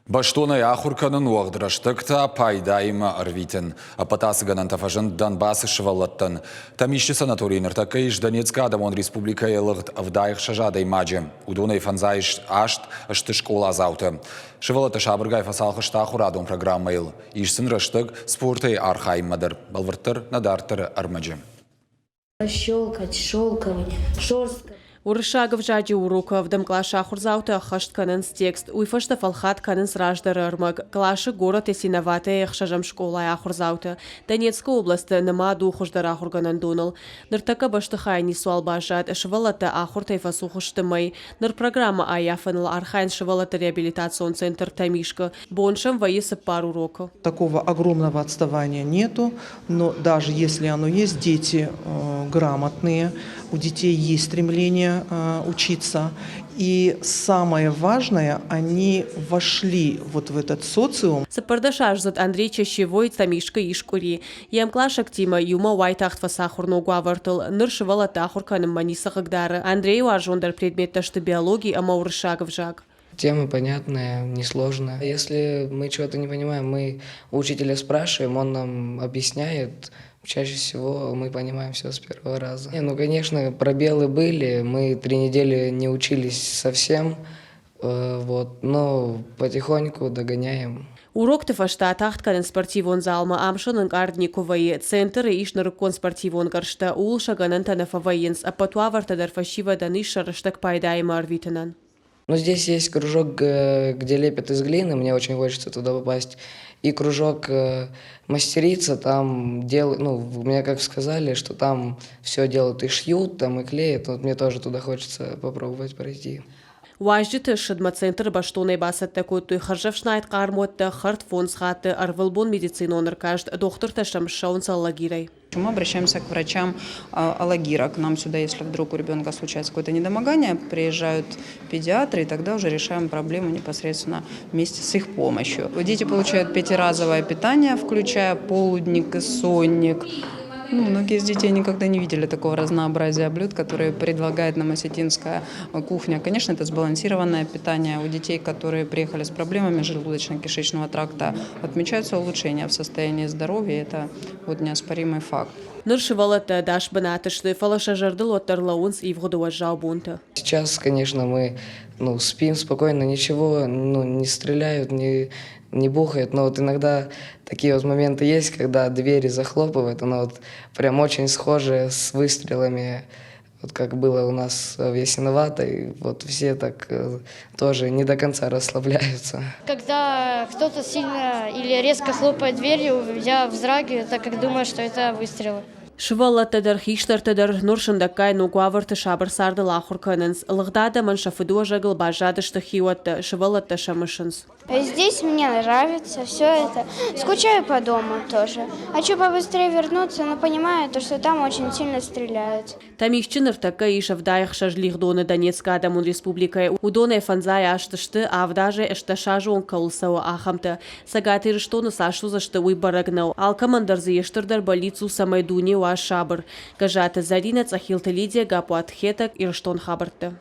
Бӕстонӕй ахуыр кӕнын, уӕгъд рӕстӕг та пайдаимӕ ӕрвитын. Ӕппӕт ацы гӕнӕнтӕ фӕзынд Донбассы сывӕллӕттӕн. Тӕмисчы санаторийы ныртӕккӕ ис Донецкы адӕмон республикӕйы лыгъд 76 адӕймаджы. Уыдонӕй 58 сты скъоладзаутӕ. Сывӕллӕттӕ сабыргай фӕцалх сты ахуырадон программӕйыл. Ис сын рӕстӕг спортӕй архайынмӕ дӕр. Бӕлвырддӕр нӕ дарддӕры ӕрмӕджы. Щелкать, шелковый, шорстка. Уырыссаг ӕвзаджы урокы ӕвдӕм къласы ахуырдзаутӕ ӕххӕст кӕнынц текст, уый фӕстӕ фӕлхатт кӕнынц раздӕры ӕрмӕг. Къласы город Ясиноватӕйы ӕхсӕзӕм скъолайы ахуырдзаутӕ. Донецкы областы нымад у хуыздӕр ахуыргӕнӕндоныл. Ныртӕккӕ бӕстыхайы ницуал баззад, сывӕллӕттӕ ахуыртӕй фӕцух сты мӕй. Ныр программӕ ӕййафыныл архайынц сывӕллӕтты реабилитацион центр Тӕмискъы. Бон сӕм вӕййы цыппар урокы. Такого огромного отставания нету. Но даже если оно есть, дети грамотные, у детей есть стремление учиться. И самое важное, они вошли вот в этот социум. Цыппӕрдӕсаздзыд Андрей Чащевой Тӕмискъы ис къуыри. Йе мкъласӕгтимӕ иумӕ уайтагъд фӕцахуыр ног уавӕртыл. Ныр сывӕллӕтты ахуыр кӕнынмӕ ницы хъыгдары. Андрейы уарзондӕр предметтӕ сты биологи ӕмӕ уырыссаг ӕвзаг. Тема понятная, несложная. Если мы чего-то не понимаем, мы у учителя спрашиваем, он нам объясняет. Чаще всего мы понимаем все с первого раза. Не, ну, конечно, пробелы были, мы 3 недели не учились совсем, вот, но потихоньку догоняем. Урокты фӕстӕ тагъд кӕнын спортивон залмӕ, ам сын ӕнкъард никуы вӕййы. Центры ис нырыккон спортивон гӕрзтӕ, ууыл сӕ гӕнӕнтӕ нӕ фӕвӕййынц. Ӕппӕт уавӕртӕ дӕр фӕсивӕдӕн ис сӕ рӕстӕг пайдаимӕ ӕрвитынӕн. Ну, здесь есть кружок, где лепят из глины, мне очень хочется туда попасть. И кружок мастерица, там делают, ну, мне как сказали, что там все делают и шьют, там и клеят. Вот мне тоже туда хочется попробовать пройти. Уазджыты ссыдмӕ центры бӕстонӕй бацӕттӕ кодтой хӕрзӕфснайд хъӕрмуӕттӕ, хӕрд фондз хатты, ӕрвылбон медицинон ӕркаст, дохтыртӕ сӕм ссӕуынц Алагирӕй. Мы обращаемся к врачам Алагира. К нам сюда, если вдруг у ребенка случается какое-то недомогание, приезжают педиатры, и тогда уже решаем проблему непосредственно вместе с их помощью. Дети получают пятиразовое питание, включая полудник и сонник. Ну, многие из детей никогда не видели такого разнообразия блюд, которые предлагает нам осетинская кухня. Конечно, это сбалансированное питание. У детей, которые приехали с проблемами желудочно-кишечного тракта, отмечаются улучшения в состоянии здоровья. Это вот неоспоримый факт. Ныр сывӕллӕттӕ ӕдас бынаты сты, фӕлӕ сӕ зӕрдыл уӕддӕр лӕууынц ивгъуыды уӕззау бонтӕ. Сейчас, конечно, мы, ну, спим спокойно, ничего, ну, не стреляют, не бухают, но вот иногда такие вот моменты есть, когда двери захлопывают, оно вот прям очень схоже с выстрелами, вот как было у нас в Ясиноватой, вот все так тоже не до конца расслабляются. Когда кто-то сильно или резко хлопает дверью, я вздрагиваю, так как думаю, что это выстрелы. Сывӕллӕттӕ дӕр, хистӕртӕ дӕр ныр сындӕггай ног уавӕрты сабыр цардыл ахуыр кӕнынц. Лыгъд адӕмӕн сӕ фыдыуӕзӕгыл баззадысты хиуӕттӕ, сывӕллӕттӕ сӕ мысынц. Здесь мне нравится все это. Скучаю по дому тоже. Хочу побыстрее вернуться, но понимаю, то, что там очень сильно стреляют. Тӕмисчы ныртӕккӕ ис 76 лигъдоны Донецкы адӕмон республикӕйы. Уыдонӕй 58 сты, 7 азӕй 18 азы онг кӕуыл цӕуы, ахӕмтӕ. Цӕгат Ирыстоны цас уыдзысты, уый бӕрӕг нӕу. Алкӕмӕн дӕр дзы йе стырдӕр бӕллиц у, цӕмӕй дуне уа сабыр. Гӕззаты Зӕринӕ, Цъӕхилты Лидия, Гаппуаты Хетӕг, Ирыстон хабӕртты.